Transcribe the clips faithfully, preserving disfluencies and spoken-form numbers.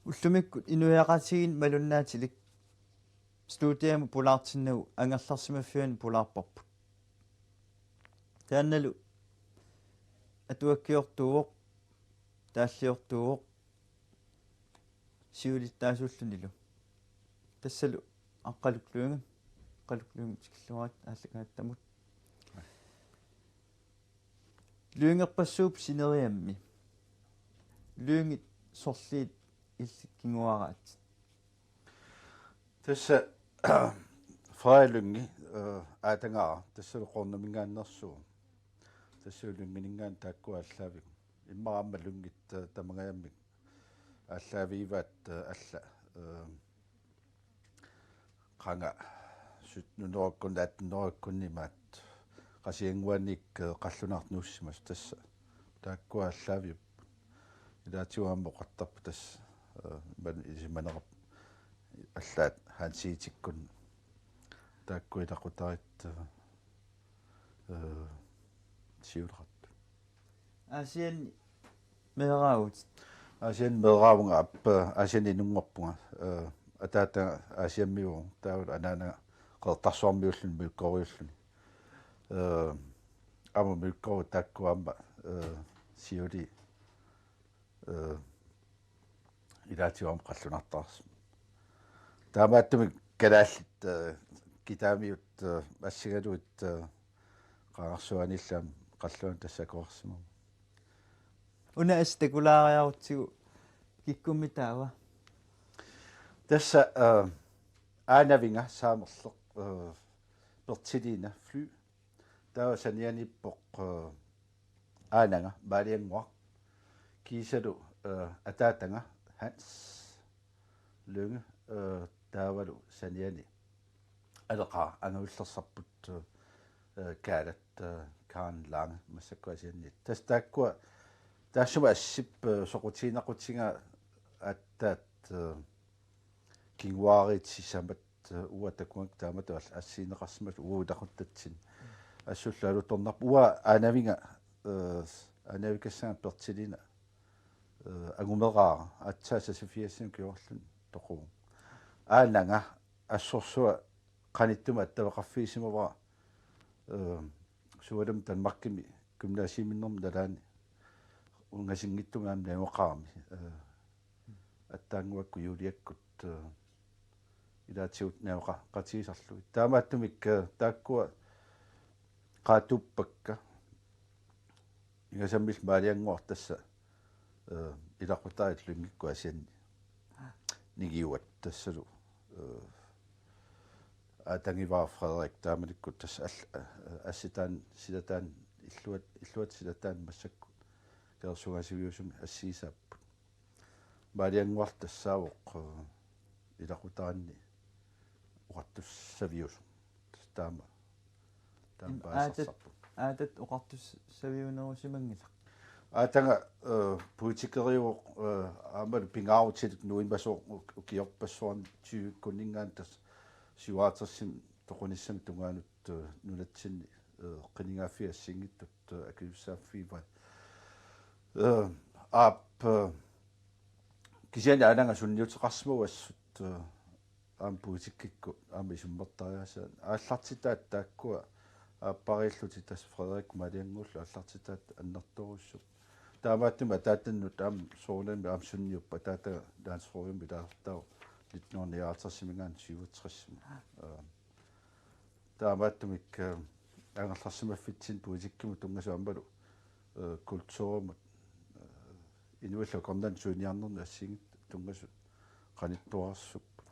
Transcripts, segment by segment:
Ullumikkut inuiaqatigiinni malunnaatilik studiami pulaartinnagu angerlarsimaffiani pulaarparput. Taannalu atuakkiortuuvoq, taalliortuuvoq, siulittaasuullunilu. Tassalu Aqqaluk Lynge, Aqqaluk Lynge tikilluarit aallakaatitut. Lyngerpassuupput sineriammi. Lyngit sorliit illit kinguaaraat? Tassa Frederik Lynge, øh, aatagaara, tassalu Qoornaminngaanneersuuvoq. Tassalu Lyngeninngaanniit taakku aallaavigut. Immaqa aamma Lyngit, øh, tamangajammik aallaavigivaat, øh, alla, øh, qanga syttenhundredekkut, attenhundredekkut imaat Qasigiannguaniit, øh, qallunaartut nuussimasut, tassa taakku aallaaviupput. Ilaatigut aamma oqartarput tassa, øh, man ilimanarap allaat Hans Egedekkunni. Taakku ilaqutariit, øh, øh, siuleqartut. Aasianni meeraavutit? Aasianni meeraavunga, aap, Aasianni inunngorpunga. Øh, ataataga Aasiammiuvoq, taavalu anaanaga Qeqertarsuarmiuulluni, Mølikoriuulluni. Øh, aamma Mølikori taakku aamma, øh, siuliini, øh, ilaatigut aamma qallunaartaraarsimavoq. Taamaattumik kalaallit, øh, kitaamiut, øh, assigalugit, øh, qangarsuaniillu aamma qallunaanut tassa akuersimavoq. Una assut takulaariarutsigu, kikkummi taava? Tassa, øh, Aanavinga Saamerleq, øh, Berthelina Fly. Taava sanianiippoq, øh, aanaga Maaliannguaq. Kiisalu, øh, ataataga Hans Lynge, øh, taavalu saniani aleqaaq angajullersarput, øh, øh, Kaalat, øh, Karen Lange, massakkut Aasianniit. Tassa taakkua taassuma assip, øh, soqutiginaqutigaat aatsaat, øh, kinguaariit sisamat, øh, uanga takugakkit taamatut assigineqarsimasut uagut ilaquttatsinnut. Assullu alutornarpoq, uanga Aanavinga, øh, Aanavikassaga Berthelina, øh, angumeraara, aatsaat seksogfirsinik ukiorluni toquvoq. Aanaga assorsuaq qanittumi attaveqarfigisimavara, øh, sualummik Danmarkimi gymnasiuminnermi nalaani ungasinngitsumik aamma najugaqarami, øh, attaannguakkut Juliakkut, øh, ilaatigut najugaqatigisarlugit. Taamaattumik, øh, taakkua qaatuuppakka. Ingasammillu Maaliannguaq tassa, øh, ilaqutariit Lyngikkut Aasianni ningiuat tassalu, øh, aatagivara Frederik taamanikkut tassa all-, øh, assitaanni silataanni illuat-, illuatta silataanni massakkut kalersugaasiviusumik assigisaapput. Maaliannguaq tassaavoq, øh, ilaqutariinni oqartussaviusoq. Taama. Taama Im-, aatat, paasarsarput. Aatat oqartussaviunerusimanngilaq. Aataga, øh, politikeriuvoq, øh, aammalu pingaarutilik nuimasoq uk-, ukiorpassuarni tyvekkunninngaanniit tassa syvoghalvtredsimi toqunissamut tungaanut, øh, nunatsinni, øh, qinigaaffii assigiinngitsut, øh, akisussaaffigivaat. Øh, aap, øh, kisianni aanaga sunniuteqarsimavugut assut, øh, aamma politikkikkut aamma isummertariaasaat. Aallartitaat taakkua aappariillutik, tassa Frederik Maaliannguullu aallartitaat annertoorujussuupput. Taamaattumik ataatannut aamma soorunami aamma sunniuppoq, ataataga landsrådimut ilaasortaavoq nitten hundrede nioghalvtredsiminngaanniit syvogtresimi. Øh, taamaattumik, øh, angerlarsimaffitsinni politikkimut tunngasut aammalu, øh, kulturimut, øh, inuillu akornanni suiniarnerni assigiinngitsut tunngasut qanittuararsuupput.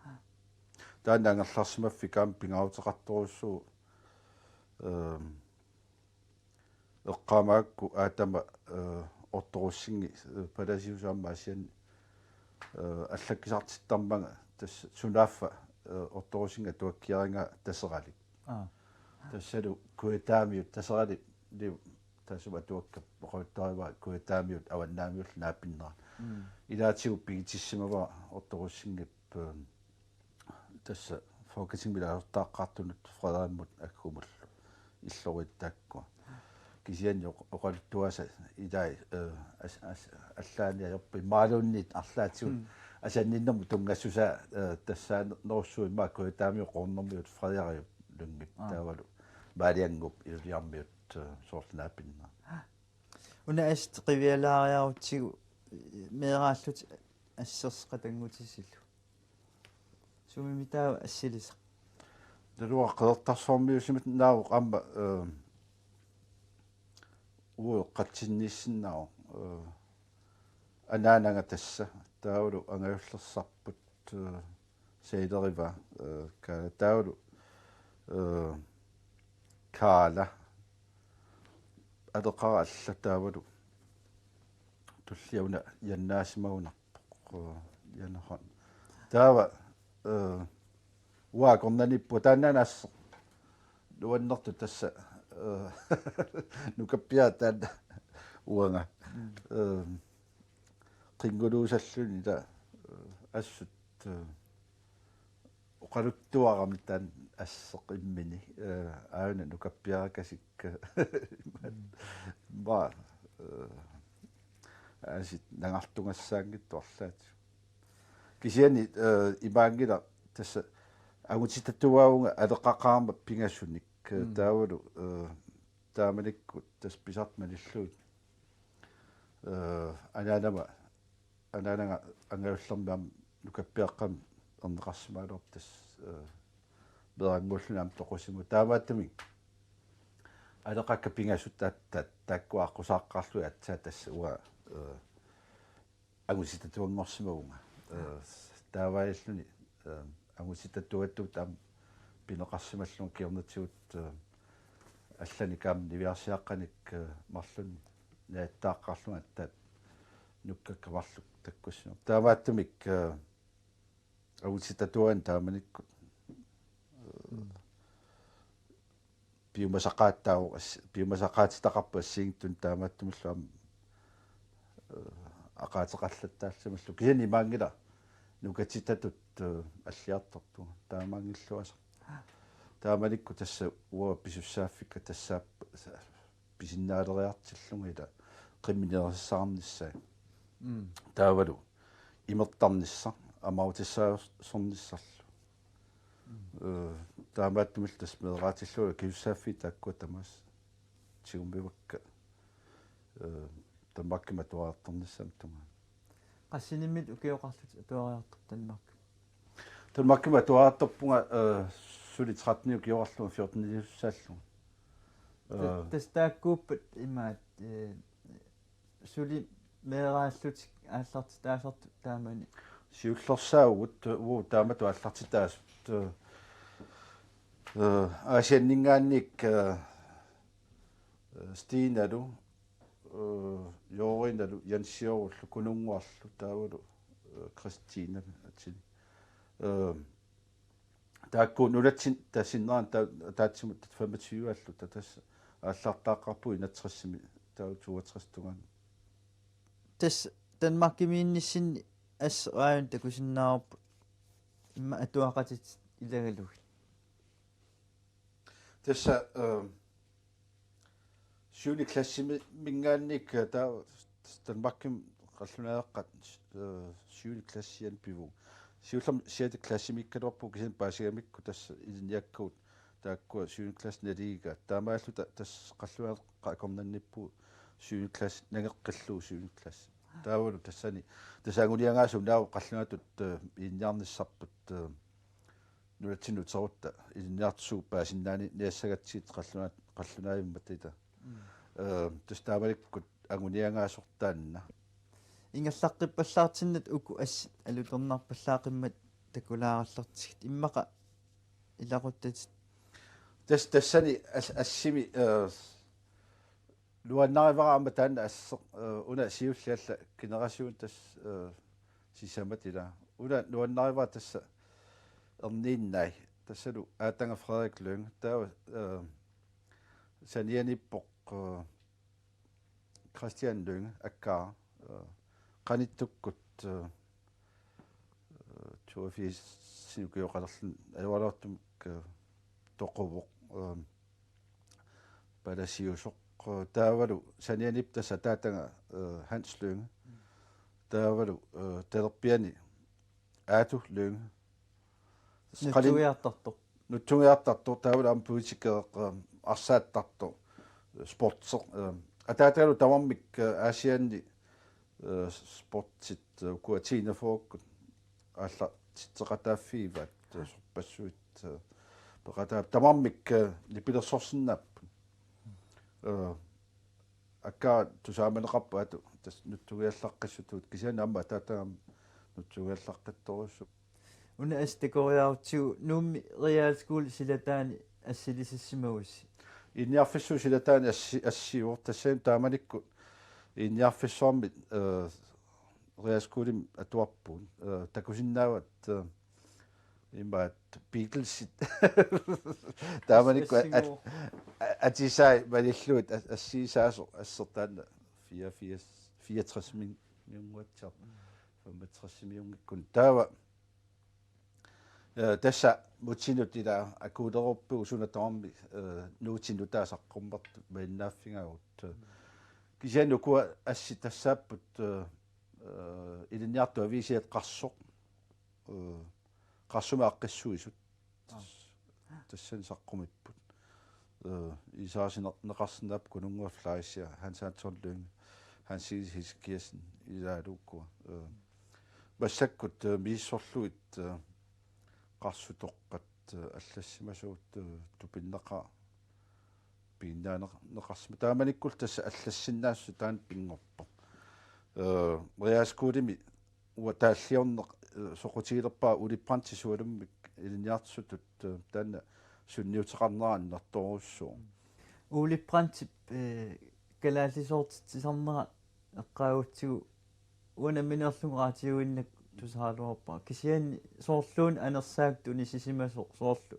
Taanna angerlarsimaffik aamma pingaaruteqartorujussuuvoq, øh, eqqaamagakku aatama, øh, Otto Rosingip, øh, palasiusoq aamma Aasianni, øh, allakkisartittarmanga, tassa sunaaffa, øh, Otto Rosingip atuakkiarigaa Taseralik. Aa. Tassalu Kujataamiut, Taseraliup taassuma atuakkap oqaluttuarivara Kujataamiut avannaamiullu naapinnerat. Mm. Ilaatigut pigitissimavara Otto Rosingip, øh, tassa Folketingimut ilaasortaaqqaartunut Frederikimut Aggumullu illorit taakkua. Kisianni oq-, oqaluttuaasa ilai, øh, as-, as-, allaani ajorput imaluunniit arlaatigut, mm, asanninnermut tunngassusaa, eh, tassaanerussuit immaqa Kujataamiut Quornermiut Frederiup Lyngep Aa. taavalu Maaliannguup Ilulissarmiut, eh, soorlu naapinneq. Una assut qivialaariarutsigu meeraallutit assersoqatanngutissilu. Sumimitaava assilisaq? Taava Qeqertarsuarmiuussimasinnaavoq aamma, eh, uagut eqqatsinniissinnaavoq, eh, anaanaga tassa, taavalu angajullersarput, eh, Seilerivaa, eh, Kaala, taavalu, eh, Kaala, aleqara alla taavalu, tullia una Jannaasimagunarpoq, eh, Janne Holm. Taava, eh, uanga akornanniippunga taannaana assut nuannertut tassa, eh, nukappiaraq taanna uanga. Mm. Eh, qinnguluusalluni taava, eh, assut, eh, oqaluttuarami taanna assut immini, eh, aajuna nukappiarakasikka. Mm. Immaqa, eh, assut nangartugassaanngitsoq arlaatigut. Kisianni, eh, imaanngilaq tassa angutitatuaavunga aleqaqaarmat pingasunik, eh, Mm. taavalu, eh, taamanikkut tassa pisartut malillugit, eh, anaanama, anaanaga angajullermi aamma nukappiaqqamik erneqarsimagaluarpoq tassa, eh, meerannguulluni aamma toqusimasoq. Taamaattumik aleqakkat pingasut ta-, ta-, taakkua aqqusaaqqaarlugit aatsaat tassa uanga, eh, angutitatuanngorsimavunga. Eh, taavaalluni, eh, angutitatuattut aamma pineqarsimallunga kingornatigut, eh, allanik aamma niviarsiaqqanik, eh, marlunnik najattaaqqaarlunga aatsaat nukkakka marluk takkussimavoq. Taamaattumik, eh, angutitatuaani taamanikkut, eh, Mm. piumasaqaataavoq ass-, piumasaqaatitaqarpoq assigiinngitsunik taamaattumillu aamma, eh, aqaateqallattaallutillu. Kisianni imaanngilaq nukatitatut, eh, alliartorpunga. Taamaanngilluinnarpoq. Taamanikkut tassa uanga pisussaaffikka tassaap-, pisinnaaleriartillunga ila qimminerissarnissaa. Mm. Taavalu imertarnissaq, amaarutissaajornissarlu. Mm. Eh, taamaattumillu tassa meeraatillugu akisussaaffiit taakkua tamaasa tigummivakka, eh, Danmarkimut atuariartornissamut tungaanut. Qassinimmit ukioqarlutit atuariartorpit Danmarkimut? Danmarkimut atuariartorpunga, eh, suli tretten ukioqarlunga fjorten-iussaallunga. Ta-, eh, tassa taakkuupput imaat, eh, suli meeraallutik aallartitaasartut taamani. Siullersaavugut, uu, taamatut aallartitaasut, eh, eh, Aasianninngaanniit, eh, eh, Stinalu, eh, Joorinalu, Jansiorullu, Kununnguarlu, taavalu, eh, Kristinami atini. Eh, taakku nunatsinni tasinnerani ta-, ataatsimut femogtyve-allu ta-, tassa aallartaaqqaarpugut enogtresimi taava toogtres tungaanut. Tassa Danmarkimiinnissinni assut aajuna takusinnaavarput immaqa atuaqatitit ilagalugit. Tassa, eh, syvende klassiminngaanniit, eh, taava Danmarkimi qallunaaqqat, eh, syvende klassiani pivugut. Siullermik sjette klassimiikkaluarpugut kisianni paasigamikku tassa ilinniakkagut taakkua syvende klassi naligigaat. Taamaalluta tassa qallunaatut akornanniippugut syvende klassi, nangeqqillugu syvende klassi. Taavalu tassani, tassa anguniagaasoq unaavoq qallunaatut, eh, ilinniarnissarput, eh, nunatsinnut uterutta ilinniartitsisugut paasinnaaniassagatsigit qallunaat-, qallunaavimmat ila. Mm. Eh, tassa taamanikkut anguniagaasoq taanna. Ingerlaqqippallaartinnata uku assut alutornarpallaaqimmat takulaarallartigit immaqa ilaquttatit. Tassa tassani as-, assimi, eh, nuannarivara aamma taanna asseq, eh, una siulliit allat generationit tassa, eh, sisamat ila. Una nuannarivara tassa erniinnai. Tassalu Aatanga Frederik Lynge. Taava, eh, sanianiippoq, eh, Christian Lynge, akkaara, eh, qanittukkut, eh, eh, toogfirsini ukioqalerluni ajoraluartumik, eh, toquvoq, eh, palasiusoq, eh, taavalu sanianiippoq tassa ataataga, eh, Hans Lynge. Taavalu, eh, talerpiani Aatu Lynge. Nutsugiartartoq. Nutsugiartartoq, taavalu aamma politikereq, eh, arsaattartoq, eh, sportseq, eh, ataatalu tamarmik, eh, Aasianni, eh, sportit, eh, ukua tiinafokkut aallartitseqataaffigivaat, eh, sorpassuit, eh, peqataa-, tamarmik, eh, nipilersorsinnaapput. Eh, akka tusaamaneqarpoq Aatu tassa nutsugiallaqqissutut, kisianni aamma ataataga nutsugiallaqqittorujussuuvoq. Una assut takoriarutsigu Nuummi realskole silataani assilisassimagussi. Ilinniarfissuup silataani assi-, assivoq, tassani taamanikkut ilinniarfissuarmi, eh, realskolemi atuarpugut, eh, takusinnaavat, eh, imaat Beatlesit. Taamanikkut at-, at-, atisai malillugit as-, assigisaasoq assertaanna fireogfirs, fireogtresimiunnguatsiartoq, femogtresimiunngikkuni. Taava, eh, tassa mutinut ila akuuleruppugut suna tamarmi, eh, nuutinut taasaqqummert malinnaaffigagut. Kisianni ukua assit tassaapput, eh, eh, ilinniartut aviisiat Qarsoq, eh, Qarsumi aaqqissuisut. Aap. Tassani saqqumipput. Eh, Isaasi ne-, neqarsinnaapput Kununnguaq Fleischer, Hans Anton Lynge, Hans Egede Hesekiassen, ilaalu ukua. Eh, massakkut, eh, misissorlugit, eh, qarsutoqqat, eh, allassimasugut, eh, tupinnaqaaq piginnaaneq-, neqarsima. Taamanikkullu tassa allassinnaassuseq taanna pinngorpoq. Eh, realskolemi uanga taalliorneq, eh, soqutigilerpara Ole Brandtip sualummik ilinniartitsisutut, eh, taanna sunniuteqarnera annertoorujussuuvoq. Ole Brandtip, eh, kalaallisoortitsisarnera eqqaagutsigu uanga nammineerlunga raatiuinnaq tusaraluarpara. Kisianni soorluuna anersaaq tunisisimasoq soorlu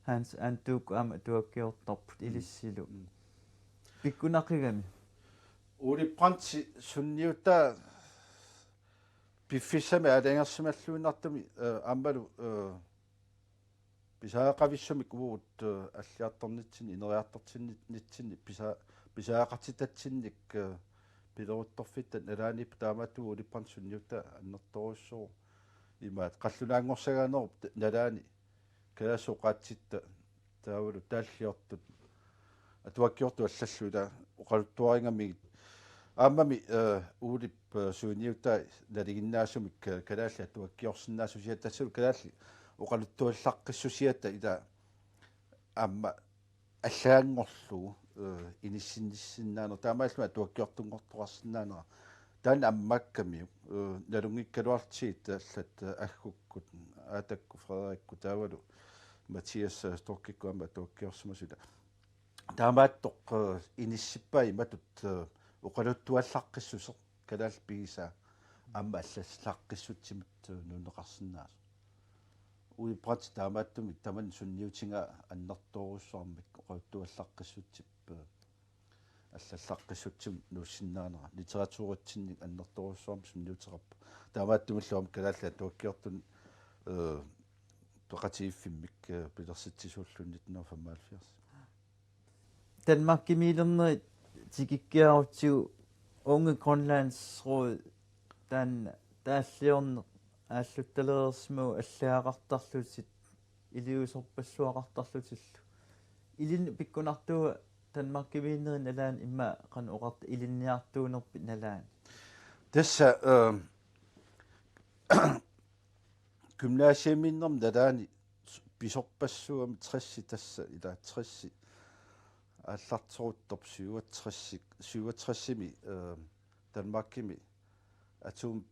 Hans Antuukkut aamma atuakkiortarput. Mm. Ilissilu. Mm. Pikkunaqigami? Ole Brandtip sunniutaa piffissami aalajangersimalluinnartumi, eh, aammalu, eh, pisariaqavissumik uagut, eh, alliartornitsinni, ineriartortinnitsinni pisa-, pisariaqartitatsinnik, eh, pileruttorfitta nalaaniippoq, taamaattumik Ole Brandtip sunniutaa annertoorujussuuvoq. Imaat qallunaanngorsagaanerup t-, nalaani kalaallisut oqaatsitta taavalu taalliortut atuakkiortut allallu ila oqaluttuarigamigit. Aammami, eh, Olep, eh, sunniutai nalinginnaasumik, eh, kalaallit atuakkiorsinnaassusiata, tassalu kalaallit oqaluttuallaqqissusiata ila aamma allaganngorlugu, eh, inissinnissinnaaneq, taamaalilluni atuakkiortunngortoqarsinnaanera. Taanna ammaakkamiuk, eh, nalunngikkaluartigit allat, eh, Aggukkut, Aatakkut, Frederikkut taavalu Mathias, eh, Storchikkut aamma atuakkiorsimasut. Taamaattoq, eh, inissippai imatut, eh, oqaluttuallaqqissuseq kalaallit pigisaa aamma allallaqqissutsimut, eh, nuunneqarsinnaasoq. Ole Brandtip taamaattumik tamanna sunniutigaa annertoorujussuarmik oqaluttuallaqqissutsip, eh, allallaqqissutsimut nuussinnaanera. Litteraturitsinnik annertoorujussuarmik sunniuteqarpoq. Taamaattumillu aamma kalaallit atuakkiortut, eh, peqatigiiffimmik, eh, pilersitsisuulluni nitten hundrede og femoghalvfjerds. Danmarkimiilernerit tikikkiarutsigu Unge Grønlands Råd taanna taalliorneq aalluttalereersimagu allagaqartarlutit iliuusorpassuaqartarlutillu. Ilinnut pikkunartuua Danmarkimiinnerit nalaani, immaqa qanoq oqarta, ilinniartuunerpit nalaani? Tassa, eh, gymnasiumiinnermi nalaani s-, pisorpassuugami tressi, tassa ila tressi aallarteruttorpoq syvogtressi, syvogtresimi, eh, Danmarkimi atom-,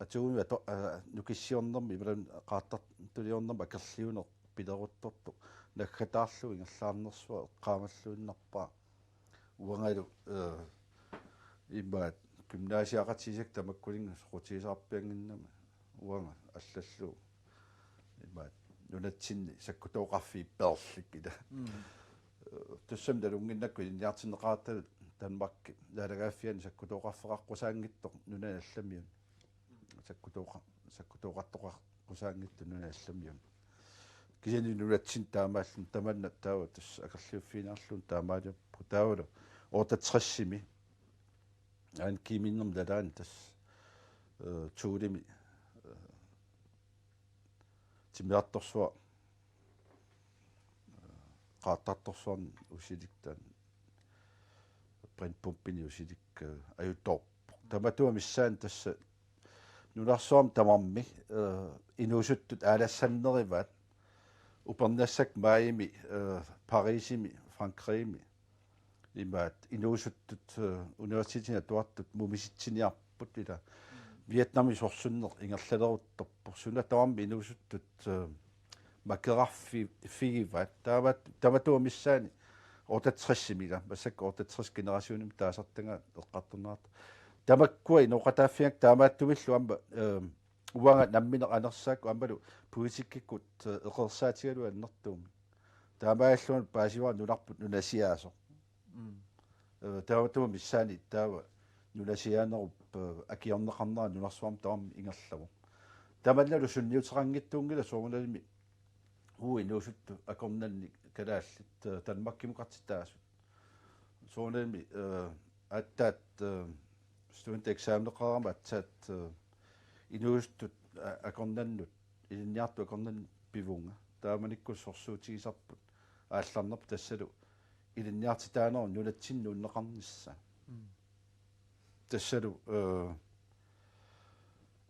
atomimi ato-, eh, nukissiornermi imaluunniit qaartartuliornermi akerliuneq pileruttortoq naggataarlugu ingerlaarnersuaq eqqaamalluinnarpara. Uangalu, eh, imaat gymnasiaqatigisakka tamakkuninnga soqutigisaqarpiannginnami uanga allallugu. Imaat nunatsinni sakkutooqarfiit peerlugit ila. Mm. Eh, tassami nalunnginnakku ilinniartinneqaratta Danmarki naalagaaffiani sakkutooqarfeqaqqusaanngitsoq nunani allamiuni. Sakkutooqa-, sakkutooqartoqaqqusaanngitsoq nunani allamiuni. Kisianni nunatsinni taamaalluni tamanna taava tassa akerliuffigineqarluni taamaaliorpoq taavalu otteogtresimi Ankimiinnermi nalaani tassa, eh, Thulemi, eh, timmisartorsuaq, qaartartorsuarnik Usilik taanna, Brennpumpini Usilik, eh, ajutoorpoq. Tamatuma missaani tassa nunarsuarmi tamarmi, eh, inuusuttut aalassannerivaat, upernassakka maajimi, eh, Parisimi, Frankrigimi. Imaat inuusuttut, eh, universitetini atuartut mumisitsiniarput ila. Vietnami sorsunneq ingerlaleruttorpoq. Suna tamarmi inuusuttut, eh, makerarfi-, figivaat. Taava, tamatuma missaani otteogtresimi ila. Massakkut otteogtres generationimi taasartagaat eqqartorneqartarput. Tamakkua inooqataaffigigakku taamaattumillu aamma, eh, uanga nammineq anersaakkut aammalu politikkikkut, eh, eqeersaatigalugu annertuumik. Taamaalilluni paasivara nunarput nunasiaasoq. Mm. Eh, tamatuma missaani taava nunasiaanerup, eh, akiorneqarnera nunarsuarmi tamarmi ingerlavoq. Tamannalu sunniuteqanngitsuunngilaq soorunalimi uagut inuusuttut akornanni kalaallit, eh, Danmarkimukartitaasut. Soorunalimi, eh, aatsaat, eh, studentereksameneqarama aatsaat, eh, inuusuttut a-, akornannut, ilinniartut akornannut pivunga. Taamanikkut sorsuutigisarput aallarnerput tassalu ilinniartitaanerup nunatsinni nuunneqarnissaa. Mm. Tassalu, eh,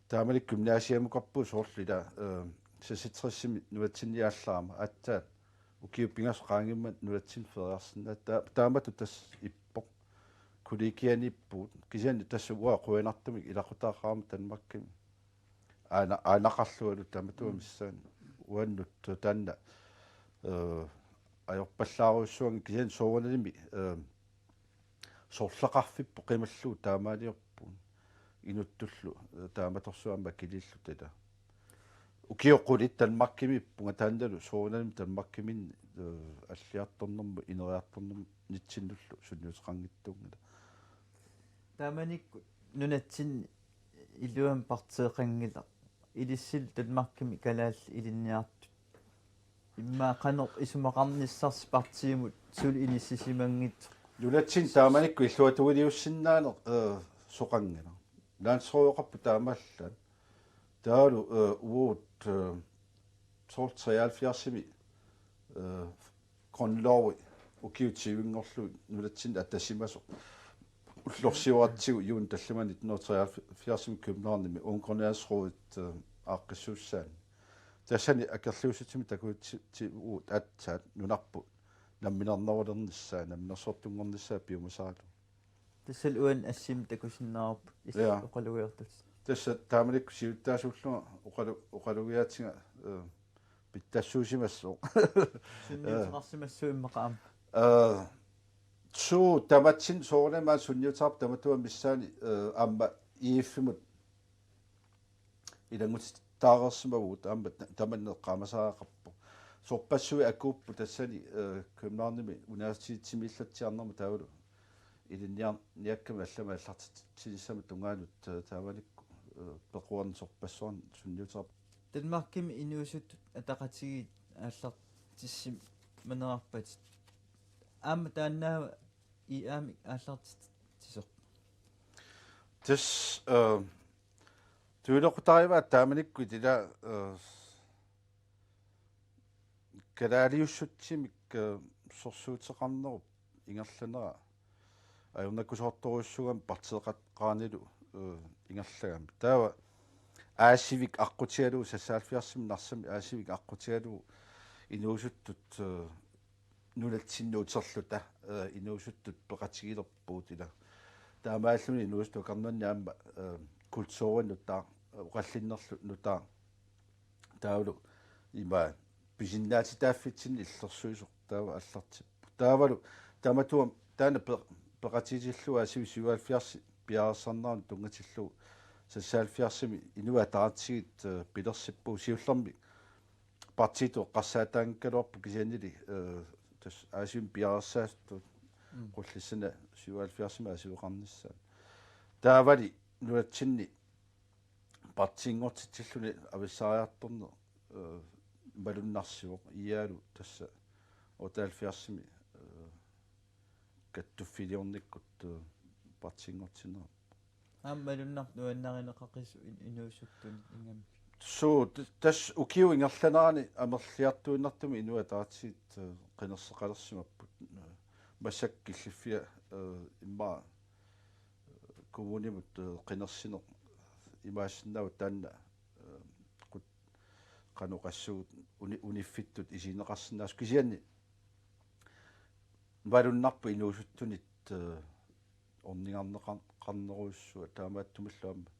taamani gymnasiamukarpugut soorlu ila, eh, seksogtresimi nunatsinni aallarama aatsaat ukiut pingasut qaangiummata nunatsinni feriarsinnaasut ta-, taamatut tassa ippoq. Kollegianiippugut, kisianni tassa uanga qujanartumik ilaqutariaqarama Danmarkimi. Aana-, aanaqarlualu tamatuma missaani. Uannut taanna, eh, ajorpallaarujussuanngilaq kisianni soorunalimi, eh, sorleqarfipput qimallugu taamaaliorpugut. Inuttullu, eh, taamatorsuarmik akiliilluta ila. Ukiut qulit Danmarkimiippunga taannalu soorunalimi Danmarkiminni, eh, alliartornermut ineriartornermut nitsinnullu sunniuteqanngitsuunngilaq. Taamanikkut nunatsinni iluamik partiiqanngilaq. Ilissilu Danmarkimi kalaallit ilinniartut. Immaqa qanoq isumaqarnissarsi partiimut suli inissisimanngitsoq. Nunatsinni taamanikkut illuatungiliussinnaaneq, eh, soqanngilaq. Landsrådeqarput taamaallaat. Taavalu, eh, uagut, eh, soorlu treoghalvfjerdsimi, eh, grundlovi ukiut tyvenngorlugit nunatsinni atasimasoq. Ullorsioratsigu juuni tallimat nitten hundrede og treoghalvfjerdsimi Københavnimi Unggrønlandsrådet, eh, aaqqissuussaanni. Tassani akerliussutsimik takuti-, ti-, uagut aatsaat nunarput namminernerulernissaa, namminersortunngornissaa piumasaralugu. Tassalu uani assimi takusinnaavarput is-, ja, oqalugiartut. Tassa taamanikkut siulittaasuullunga oqalu-, oqalugiaatiga, eh, pittassuusimassaaq. Sunniuteqarsimassaaq immaqa aamma. Eh, suu tamatsin soorunami sunniuteqarpoq tamatuma missaani, eh, aamma I F-imut ilanngutittaareersimavugut aamma ta-, tamanna eqqaamasariaqarpoq. Sorpassuit akuupput tassani, eh, Københavnimi universitetimiillatsiarnermut taavalu ilinniarniakkamik allamik aallartitsinissamut tungaanut, eh, taamanikkut, eh, pequerneq sorpassuarnik sunniuteqarpoq. Danmarkimi inuusuttut ataqatigiit aallartissimanerarpatit. Aamma taannaava I A-mik aallartitsisoq. Tassa, eh, tuilequtarivaat taamanikkut ila, eh, kalaaliussutsimik, eh, sorsuuteqarnerup ingerlanera ajornakusoortorujussuugami partiiqat-, -qaanilu, eh, ingerlagami. Taava Aasivik aqqutigalugu seksoghalvfjerdsimi Narsami Aasivik aqqutigalugu inuusuttut, eh, nunatsinni uterluta, eh, inuusuttut peqatigilerpugut ila. Taamaalluni inuusuttut akornanni aamma, eh, kulturinut nutaaq, oqallinnerlu nutaaq. Taavalu ima pisinnaatitaaffitsinni illersuisoq taava aallartippoq. Taavalu tamatuma taanna pe-, peqatigitillugu Aasivik syvoghalvfjerds piareersarnerannut tunngatillugu seksoghalvfjerdsimi Inuit Ataqatigiit, eh, pilersippugut siullermik partiitut eqqarsaataanngikkaluarpoq kisiannili, eh, tassa Aasivimmi piareersaattut. Mm. Qullissani syvoghalvfjerdsimi aasiveqarnissaat. Taavali nunatsinni partiinngortitsilluni avissaariartorneq, eh, malunnarsivoq, I A-lu tassa otteoghalvfjerdsimi, eh, kattuffiliornikkut, eh, partiinngortinneqarpoq. Aamma malunnartoq nuannarineqaqisut in-, inuusuttunut ingammik. Suu, t-, tassa ukiup ingerlanerani amerliartuinnartumik inuit ataatsiit, eh, qinerseqalersimapput. Massakkut killiffia, eh, immaqa, eh, kommunimut, eh, qinersineq imaassinnaavoq taanna, eh, qut-, qanoq oqassuunga uni-, uniffittut isigineqarsinnaasoq kisianni malunnarpoq inuusuttunit, eh, ornigarneqar-, qarnerujussuaq taamaattumillu aamma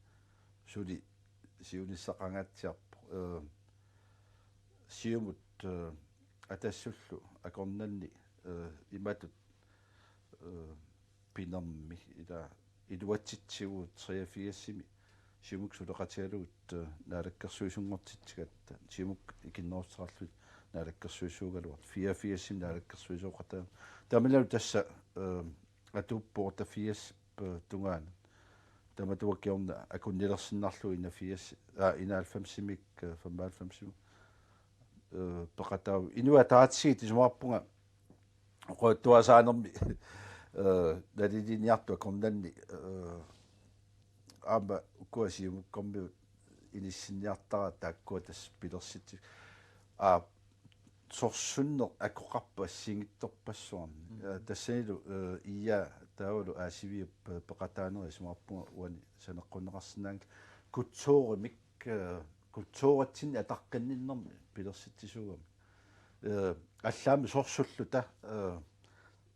suli siunissaqangaatsiarpoq. Eh, Siumut, eh, Atassullu akornanni, eh, imatut, eh, pinermi ila iluatsitsivugut treogfirsimi Siumukkut suleqatigalugit, eh, naalakkersuisunngortitsigatta, Siumukkut ikinnerussuteqarlugit naalakkersuisuugaluartut, fireogfirsimi naalakkersuisooqataa. Tamannalu tassa, eh, atuuppoq otteogfirs, eh, tungaanut. Tamatuakiorna akunnilersinnarlugu enogfirs, aa, enoghalvfemsimik, eh, femoghalvfemsimik, eh, peqataavugut. Inuit ataatsiit isumaqarpunga oqaluttuarisaanermi, eh, naliliiniartut akornanni, eh, aamma ukua Siumukkormiut inissinniartaraat taakkua tassa pilersitsi-, aa, sorsunneq akoqarpoq assigiinngitsorpassuarnik. Mm. Eh, tassanilu, eh, I A taavalu Aasiviup, eh, peqataanerit isumaqarpunga uani saneqqunneqarsinnaanngillat. Kulturimik, eh, kulturitsinni ataqqinninnermi pilersitsisuugami. Eh, allaammi sorsulluta, eh,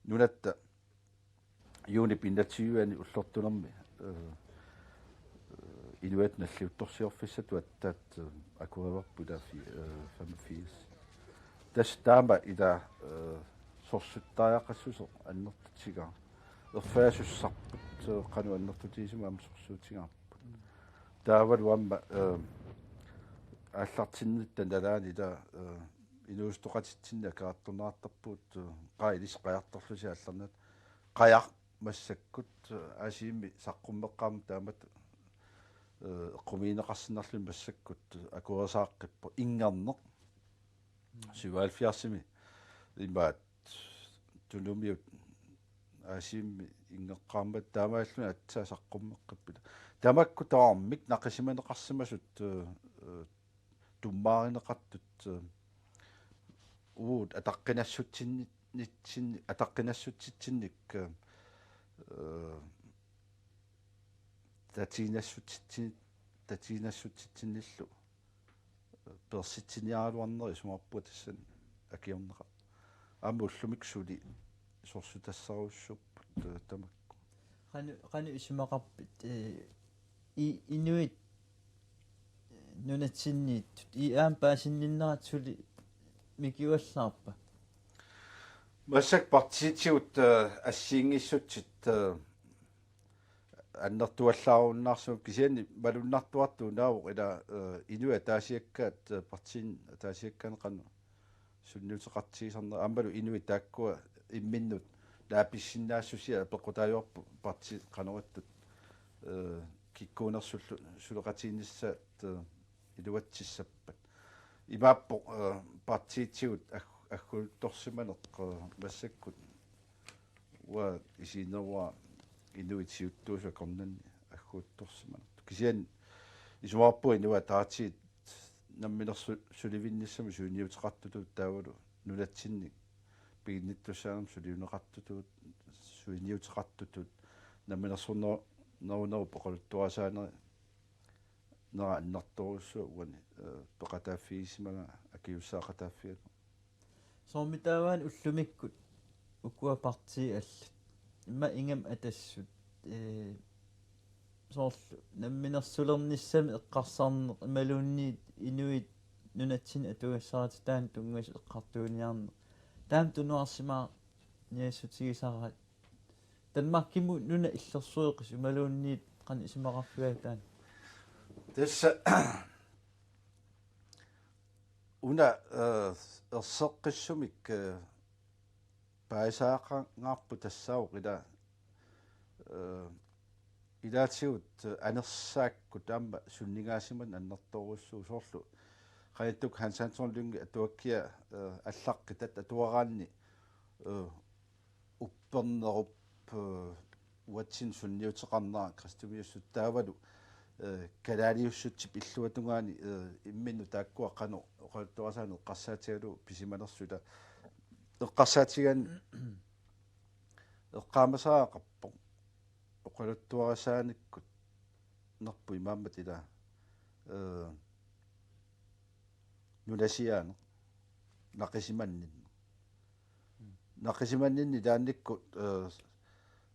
nunatta juunip enogtyve-ani ullortunermi, eh, eh, inuiattut nalliuttorsiorfissatut attaat, eh, akuerivarput ila fi-, eh, femogfirs. Tassa taama ila, eh, sorsuttariaqassuseq annertutigaaq. Erfalasussarput, eh, qanoq annertutigisumik aamma sorsuutigaarput. Taavalu aamma, eh, aallartinnitta nalaani ila, eh, inuusuttoqatitsinni akerartorneqartarpugut, eh, qaa ilissi qajartorlusi aallarnaat. Qajaq massakkut, eh, Aasiimmi saqqummeqqaarmat taamatut, eh, eqqumigineqarsinnarluni massakkut, eh, akuerisaaqqippoq inngerneq. Syvoghalvfjerdsimi imaat Tunumiut Aasiimmi inngeqqaarmat taamaalluni aatsaat saqqummeqqipput. Tamakku tamarmik naqisimaneqarsimasut, eh, eh, tummaarineqartut, eh, uagut ataqqinassutsinni-, nitsinni-, ataqqinassutsitsinnik, eh, eh, tatiginassutsitsin-, tatiginassutsitsinnillu, eh, peersitsiniaraluarneri isumaqarpunga tassani akiorneqartut. Aamma ullumikkut suli sorsutassaarujussuupput, eh, tamakku. Qanoq, qanoq isumaqarpit, eh, i-, inuit, eh, nunatsinniittut, I A-mut paasinninnerat suli mikiuallaarpa? Massakkut partiitigut, eh, assigiinngissutsit, eh, annertuallaarunnaarsimavoq kisianni malunnartuartut unaavoq ila, eh, inuit ataasiakkaat, eh, partiinit ataasiakkaanni qanoq sunniuteqartigisarnerat aammalu inuit taakkua imminnut naapissinnaassusia peqqutaajuarput partiit qanoq ittut, eh, kikkuunersullu suleqatigiinnissaat, eh, iluatsissappat. Imaappoq, eh, partiitigut ag-, agguttorsimaneq, eh, massakkut uanga isigineruara inuit siuttuusut akornanni agguttorsimanertut. Kisianni isumaqarpunga inuit ataatsiit namminersu-, sulivinnissamut sunniuteqartutut taavalu nunatsinni piginnittussaanermut suliuneqartutut, sunniuteqartutut, namminersornerunerup oqaluttuarisaaneq nera annertoorujussuaq uani, eh, peqataaffigisimagaanni akisussaaqataaffigalugu. Soormitaava ullumikkut ukua partiit allat, immaqa ingammik Atassut, eh, soorlu namminersulernissamik eqqarsarneq imaluunniit inuit nunatsinni atugassarititaannik tunngasut eqqartuiniarneq, taama tunuarsimaarniassutigisaraat? Danmarkimut nuna illersueqis imaluunniit qanoq isumaqarfigaat taanna? Tassa una, eh, erseqqissumik, eh, paasisaqangaarput tassaavoq ila, eh, ilaatigut, eh, anersaakkut aamma sunnigaasimaneq annertoorujussuuvoq soorlu. Qanittukkut Hans Andersen Lynge atuakkiaq, eh, allaqqitat atuaraanni, eh, uppernerup, eh, uatsinnut sunniuteqarnera kristumiussutut taavalu, eh, kalaaliussutsip illuatungaani, eh, imminnut taakkua qanoq oqaluttuarisaaneq eqqarsaatigalugu pisimanersut, ila eqqarsaatigaanni eqqaamasariaqarpoq oqaluttuarisaanikkut nerput imaammat ila, eh, nunasiaaneq, naqisimanninneq. Naqisimanninneq taannikkut, eh,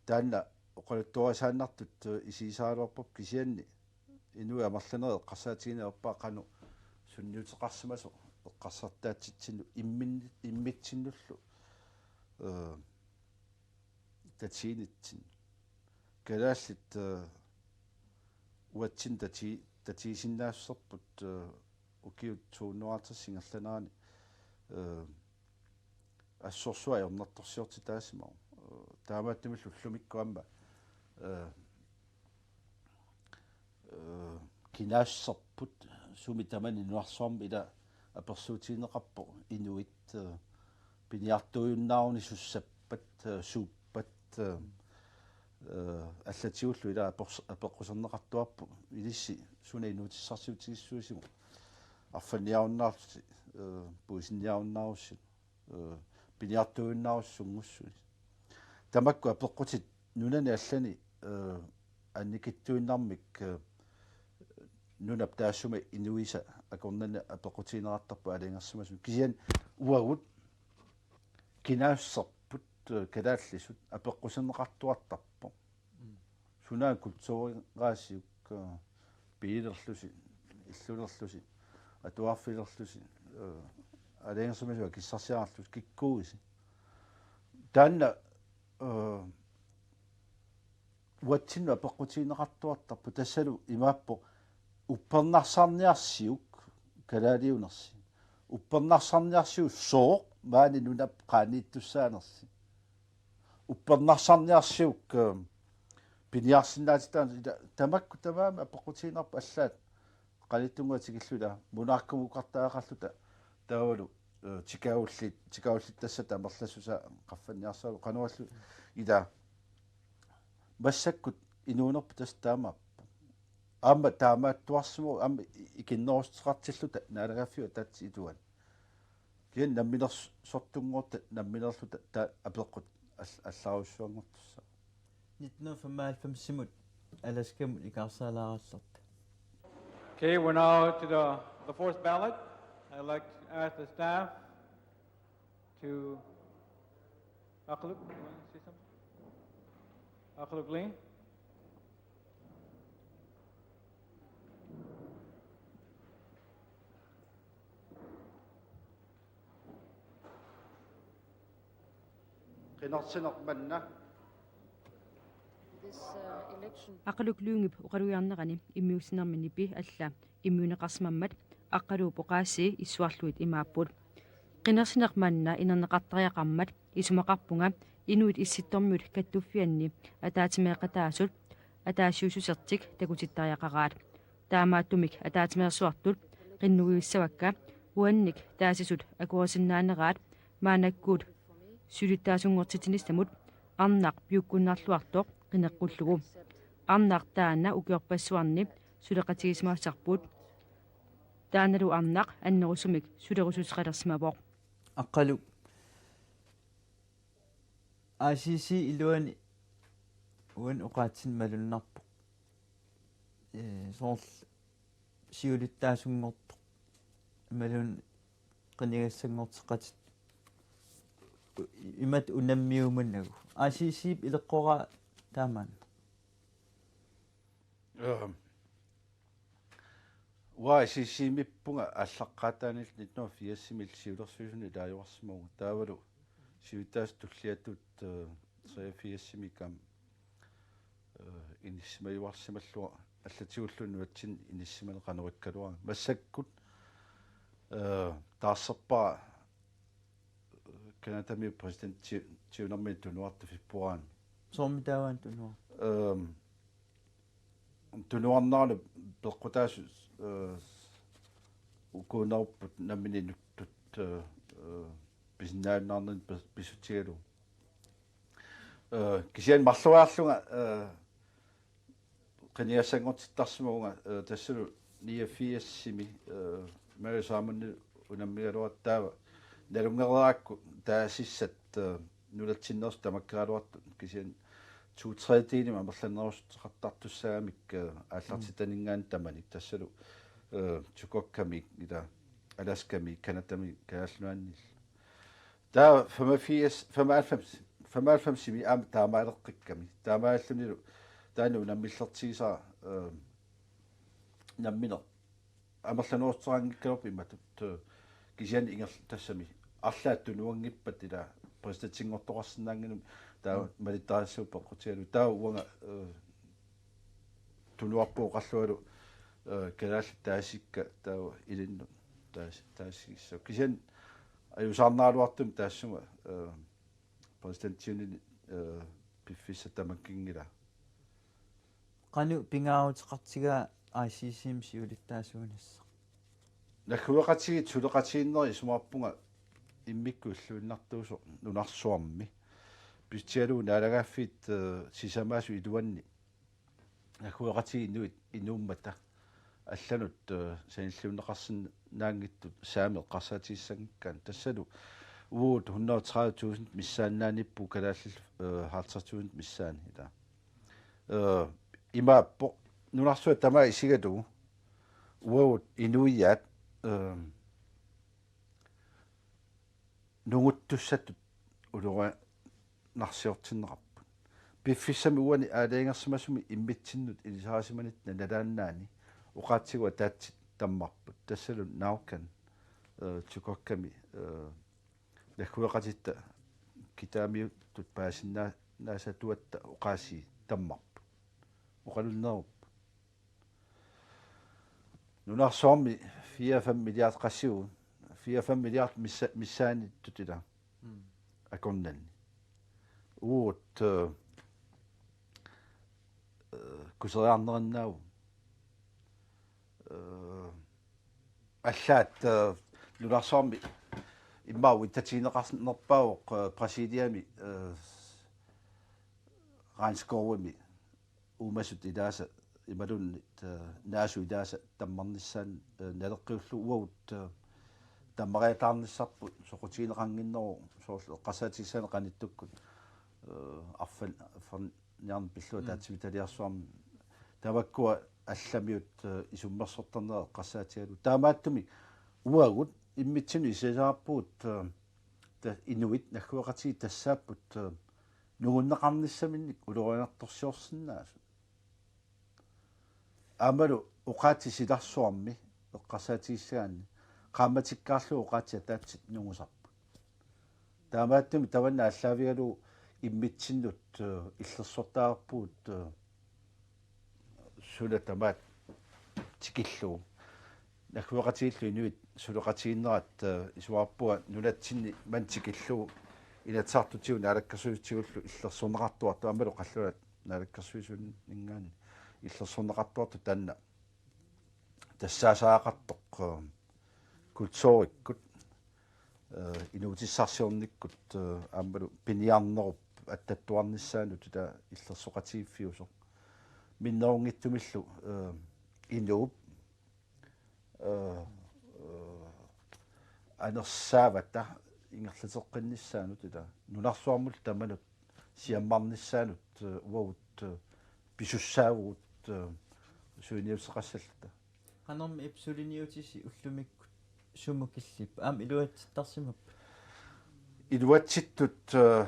taanna oqaluttuarisaannartut, eh, isigisaraluarparput, kisianni inuit amerlanerit eqqarsaatigineq ajorpara qanoq sunniuteqarsimasoq eqqarsartaatsitsinnut immin-, immitsinnullu, eh, tatiginitsinni. Kalaallit, eh, uatsinnut tati-, tatigisinnaassuserput, eh, ukiut to hundrede og halvtreds ingerlanerani, eh, assorsuaq ajornartorsiortitaasimavoq. Eh, taamaattumillu ullumikkut aamma, eh, eh, kinaassuserput sumi tamani nunarsuarmi ila apersuutigineqarpoq inuit, eh, piniartuujunnaaruni sussappat, eh, suuppat, eh, eh, allatigullu ila apers-, apeqquserneqartuarput ilissi suna inuutissarsiutigissuusimut. Arfanniarunnaarlusi, eh, puisinniarunnaarusi, eh, piniartuujunnaarussi sunngussuisi. Tamakku apeqqutit nunani allani, eh, annikitsuinnarmik, eh, nunap taassuma inuisa akornanni apeqqutigineqartarput aalajangersimasumik. Kisianni uagut kinaassuserput, eh, kalaallisut apeqquserneqartuartarpoq. Mm. Sunaana kultureqaasiuk, eh, biilerlusi, illulerlusi, atuarfilerlusi, eh, aalajangersimasut akissarsiarlusi, kikkuuisi. Taanna, eh, uatsinnut apeqqutigineqartuartarpoq, tassalu imaappoq uppernarsarniarsiuk kalaaliunersi. Uppernarsarniarsiuk sooq maani nunap qaaniittussaanersi. Uppernarsarniarsiuk, eh, piniarsinnaatitaaneq, ila tamakku tamaasa apeqqutigineqarput, allaat qanittunnguaq tikilluta, monarkimukartariaqarluta, taavalu, eh, tikagullit, tikagullittassat amerlassusaat qaffanniarsaralugu, qanorlu ila massakkut inuunerput tassa taamaappoq. Aamma taamaattuarsimavoq, aamma i-, ikinnerussuteqartilluta naalagaaffiup ataatsip ituani. Kisianni namminersortunngorluta, namminerluta taava apeqqut all-, allarujussuanngortussaavoq. Nitten hundrede og femoghalvfemsimut Alaskamut ikaarsaalaarallarta. Okay, we're now to the, the fourth ballot. I'd like to ask the staff to, Aqqaluk, you wanna say something? Aqqaluk Lee? Qinersineq manna. This, uh, election. Aqqaluk Lyngep oqalugiarnerani immiussinermi nipi alla immiunneqarsimammat Aqqaluup oqaasii issuarlugit imaapput. Qinersineq manna inerneqartariaqarmat isumaqarpunga Inuit Issittormiut Kattuffianni ataatsimeeqataasut ataasiussusertik takutittariaqaraat. Taamaattumik ataatsimeersuartut qinnuigissavakka uannik taasisut akuerisinnaaneraat maannakkut siulittaasunngortitsinissamut arnaq piukkunnarluartoq qineqqullugu. Arnaq taanna ukiorpassuarni suleqatigisimasassarput. Taannalu arnaq annerusumik sulerussuteqalersimavoq. Aqqaluk. A C C iluani uani oqaatsinni malunnarpoq. Ee, soorlu siulittaasunngortoq. Imaluunniit qinigassanngorteqatit. Imatut unammiuumanagu. A C C-p ileqqoraa taamaana. Øhm, uanga A C C-mippunga aallaqqaataaniilli nitten hundrede og firsimi siulersuisuni ilaajuarsimavunga. Taavalu siulittaasup tulliatut, øh, treogfirsimi aamma, øh, inissisimajuarsimallunga, allatigulluunniit nunatsinni inissisimaneq qanoq ikkaluarami. Massakkut, øh, taarserpara Canadamiut præsidenti ti-, tiunermini tunuartoq februaarimi. Soormi taava tunuartoq? Øhm, tunuarnerani peqqutaasut, øh, ukuunerupput nammineq inuttut, øh, øh, pisinnaajunnaarnernik pis-, pissutigalugu. Øh, kisianni marloriarlunga, øh, qinigassanngortittarsimavunga, eh, tassalu niogfirsimi, eh, Mary Simon unammigaluartoq taava nalunngereerakku taasissat, eh, nunatsinneersut tamakkeraluartut kisianni to tredjedelimik amerlanerussuteqartartussaammat, eh, aallartitaninngaanniit tamanik tassalu, eh, Chukotkamiit ila Alaskamiit Canadamiit Kalaallit Nunaanniillu. Taava femogfirs, femoghalvfems, femoghalvfemsimi aamma taamaaleqqikkami. Taamaallunilu taanna unammillertigisara, eh, nammineq amerlanerussuteqanngikkaluarpoq imatut, eh, kisianni ingerl-, tassami arlaat tunuanngippat ila præsidentinngortoqarsinnaannginnami taava malittarisassat peqqutigalugu. Taava uanga, eh, tunuarput oqarlungalu, eh, kalaallit taasikkakka taava ilinnut taas-, taasigissavakka. Kisianni ajuusaarnaraluartumik taassuma, eh, præsidentiunini, eh, piffissaq tamakkiinngilaq. Qanoq pingaaruteqartigaa I C C-mi siulittaasuunissaa? Naggueqatigiit suleqatigiinnerit isumaqarpunga immikkut illuinnartuusoq nunarsuarmi. Pissutigalugu naalagaaffiit, eh, sisamaasut iluanni naggueqatigiit inuit inuummata allanut, eh, sanilliunneqarsinnaanngitsut saamit eqqarsaatigissanngikkaanni. Tassalu uagut hundrede og tredive tusind missaannaaniippugut, kalaallit, eh, halvtreds tusind missaani ila. Eh, imaappoq nunarsuaq tamaat isigalugu uagut inuiaat, eh, nunguttussatut ulorianarsiortinneqarput. Piffissami uani aalajangersimasumi immitsinnut ilisarisimanitsinni nalaannaani oqaatsigut ataatsit tammarput. Tassalu Naukan, eh, Chukotkami, eh, naggueqatitta kitaamiuttut paasinnaasatuatta oqaasii tammarput. Oqalunnerupput. Nunarsuarmi fire fem milliard qassigu, fire fem milliard missa-, missaaniittut ila. Mm. Akornanni. Uagut, eh, eh, kuseriarnerinnaavugut. Eh, allaat, eh, nunarsuarmi immaqa uitsatigineqarnerpaavoq, eh, Brasiliami, eh, regnskovimi uumasut ilaasa imaluunniit, eh, naasut ilaasa tammarnissaannut, eh, naleqqiullugu uagut, eh, tammariataarnissarput soqutigineqannginneruvoq soorlu eqqarsaatigissaanni qanittukkut, eh, arfan-, arfanniarneq pillugu Mm. ataatsimiititaliarsuarmik tamakkua allamiut, eh, isummersortarnerat eqqarsaatigalugu. Taamaattumik uagut immitsinnut isigisarpugut, eh, ta-, inuit naggueqatigiit tassaapput, eh, nungunneqarnissaminnik ulorianartorsiorsinnaasut. Aammalu oqaatsit silarsuarmi eqqarsaatigissagaanni qaammatikkaarlugu oqaatsit ataatsit nungusarput. Taamaattumik tamanna aallaavigalugu immitsinnut, eh, illersortaarpugut, eh, suna tamaat tikillugu. Naggueqatigiillu inuit suleqatigiinnerat, eh, isumaqarpunga nunatsinni manna tikillugu Inatsisartutigut Naalakkersuitigullu illersorneqartuartut aammalu Qallunaat Naalakkersuisuninngaanniit illersorneqartuartut taanna tassaasariaqartoq, eh, kulturikkut, eh, inuutissarsiornikkut, eh, aammalu piniarnerup attattuarnissaanut ila illersoqatigiiffiusoq. Minnerunngitsumillu, eh, inuup, eh, eh, anersaavata ingerlateqqinnissaanut ila nunarsuarmullu tamanut siammarnissaanut, eh, uagut, eh, pisussaavugut, eh, suliniuteqassalluta. Qanormi ip suliniutisi ullumikkut sumut killipput? Aamma iluatsittarsimapput? Iluatsittut, eh,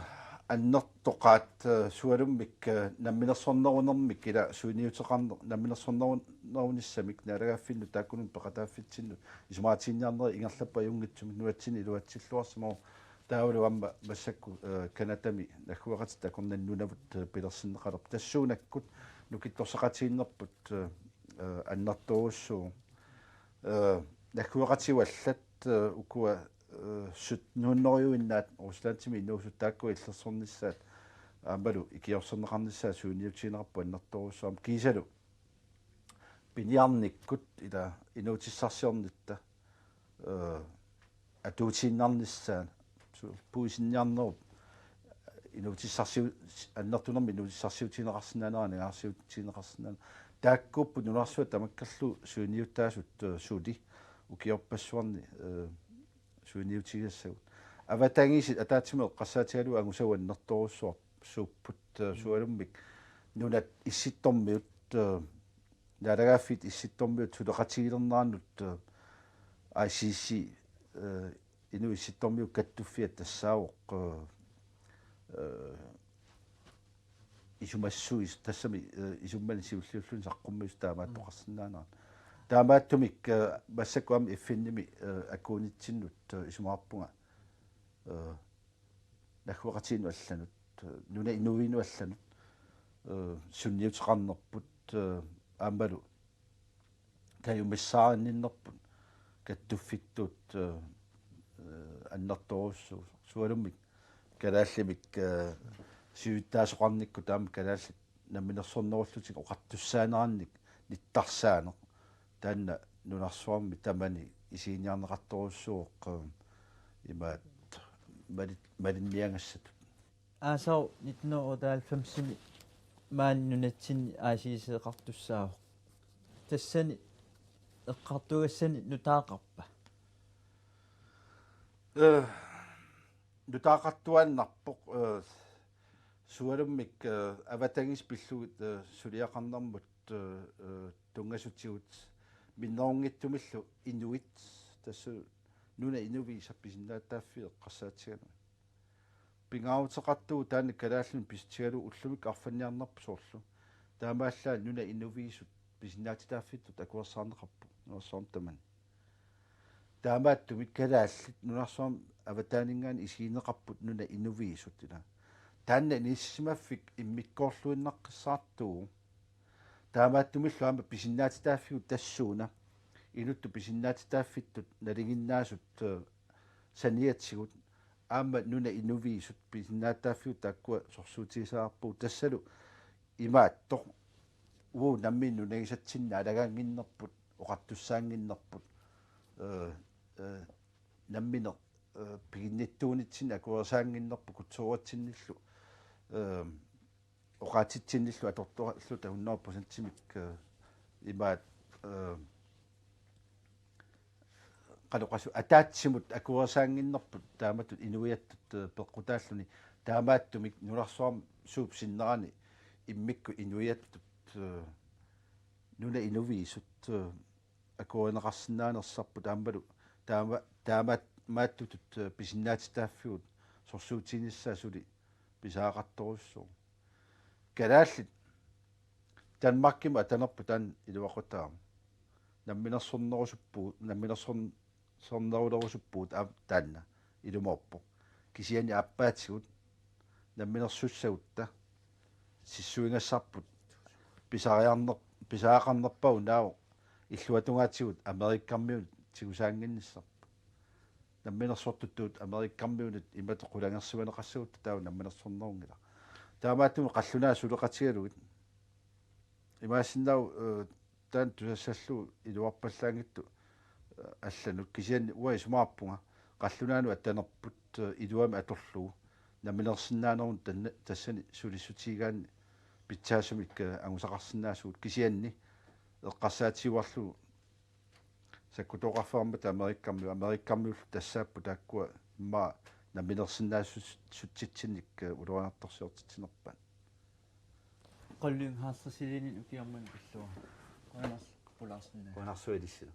annertoqaat, eh, sualummik, eh, namminersornerunermik ila suliniuteqarneq, namminersornerunissamik naalagaaffinnut taakkununnga peqataaffitsinnut isumaqatiginninniarnerit ingerlapput ajunngitsumik nunatsinni iluatsilluarsimavoq. Taavalu aamma massakkut, eh, Canadami naggueqatitta akornanni nunavut, eh, pilersinneqalerput. Tassuunakkut nukittorsaqatigiinnerput, eh, eh, annertoorujussuuvoq. Eh, naggueqatigut allat, eh, ukua, eh, sytten hundrede-innaat Ruslandimi inuusut taakkua illersornissaat aammalu ikiorserneqarnissaat suliniutigineqarput annertoorujussuarmik kiisalu piniarnikkut ila inuutissarsiornitta, eh, atuutiinnarnissaat su-, puisinniarnerup inuutissarsiu-, annertunermik inuutissarsiutigineqarsinnaanera, aningaasarsiutigineqarsinnaanera Taakkuupput nunarsuaq tamakkerlugu sujunniutaasut, eh, suli ukiorpassuarni, eh, sujunniutigisassagut. Avatangiisit ataatsimut eqqarsaatigalugu angusagut annertoorujussuupput, eh, sualummik nunat Issittormiut, eh, naalagaaffiit Issittormiut suleqatigilerneranut, eh, I C C, eh, Inuit Issittormiut kattuffiat tassaavoq, eh, eh, isumassuis-, tassami, eh, isummani siulliulluni saqqummiusoq taamaattoqarsinnaanerat. Taamaattumik, eh, massakkut aamma F N-imi, eh, akuunitsinnut, eh, isumaqarpunga, eh, naggueqatigiinnut allanut, eh, nunap inuinnut allanut, eh, sunniuteqarnerput, eh, aammalu kajumissaarinninnerput kattuffittut, eh, eh, annertoorujussuusoq. Sualummik kalaallimik, eh, siulittaasoqarnikkut taama kalaallit namminersornerullutik oqartussaanerannik nittarsaaneq. Taanna nunarsuarmi tamani isiginiarneqartorujussuuvoq, eh, imaat mali-, malinniagassatut. Aasaq nitten hundrede og otteoghalvfemsimi maani nunatsinni I C C-qartussaavoq. Tassani eqqartugassani nutaaqarpa? Eh, nutaaqartuaannarpoq, eh, sualummik, eh, avatangiisit pillugit, eh, suliaqarnermut, eh, eh, tunngasutigut minnerunngitsumillu inuit, tassa nunap inuiaat pisinnaatitaaffiit eqqarsaatigalugit. Pingaaruteqartugut taanna kalaallinut pissutigalugu ullumikkut arfanniarnerput soorlu. Taamaallaat nunap inuiaat pisinnaatitaaffittut akuersaarneqarput nunarsuarmi tamani. Taamaattumik kalaallit nunarsuarmi avataaninngaanniit isigineqarput nunap inuiaat ilaa. Taanna inissisimaffik immikkoorluinnaqqissaartuuvoq. Taamaattumillu aamma pisinnaatitaaffigut tassuuna inuttut pisinnaatitaaffittut nalinginnaasut, eh, saniatigut aamma nunap inuiaat pisinnaatitaaffigut taakkua sorsuutigisariaqarpagut tassalu imaattoq uagut nammineq nunagisatsinnik naalagaannginnerput, oqartussaannginnerput, eh, eh, nammineq, eh, piginnittuunitsinnik akuerisaannginnerput kulturitsinnillu, eh, oqaatsitsinnillu atortorluta hundrede procentimik, eh, imaat, eh, qanoq oqassu ataatsimut akuerisaannginnerput taamatut inuiattut, eh, peqqutaalluni taamaattumik nunarsuarmi suup sinnerani immikkut inuiattut, eh, nunap inuiaat, eh, akuerineqarsinnaanersarput aammalu taama-, taama-, maattutut, eh, pisinnaatitaaffigut sorsuutiginissaa suli pisariaqartorujussuuvoq. Kalaallit Danmarkimut atanerput taanna iluaqutaavoq. Namminersornerusuppugut, namminersorn-, sornerulerusuppugut aamma taanna ilumoorpoq. Kisianni aappaatigut namminersussagutta sissuigassarput pisariarner-, pisariaqarnerpaavoq naavoq illuatungaatigut Amerikamiunut tigusaannginnissarput. Namminersortuttut Amerikamiunut imatut qulangersimaneqassagutta taava namminersornerunngilaq. Taamaattumik qallunaat suleqatigalugit imaassinnaavoq, eh, taanna tusassallugu iluarpallaanngitsoq, eh, allanut, kisianni uanga isumaqarpunga qallunaanut atanerput, eh, iluamik atorlugu namminersinnaanermut tanna-, tassani sulissutigigaanni pitsaasumik, eh, angusaqarsinnaasugut, kisianni eqqarsaatigiuarlugu sakkutooqarfigaarmata Amerikamiut, Amerikamiullu tassaapput taakkua immaqa namminersinnaassutsitsinnik, eh, ulorianartorsiortitsinerpaat. Qullinghaassersilinin ukiormanna pillugu. Qujanarsuaq pulaarsinnaa. Qujanarsuaq ilissilu.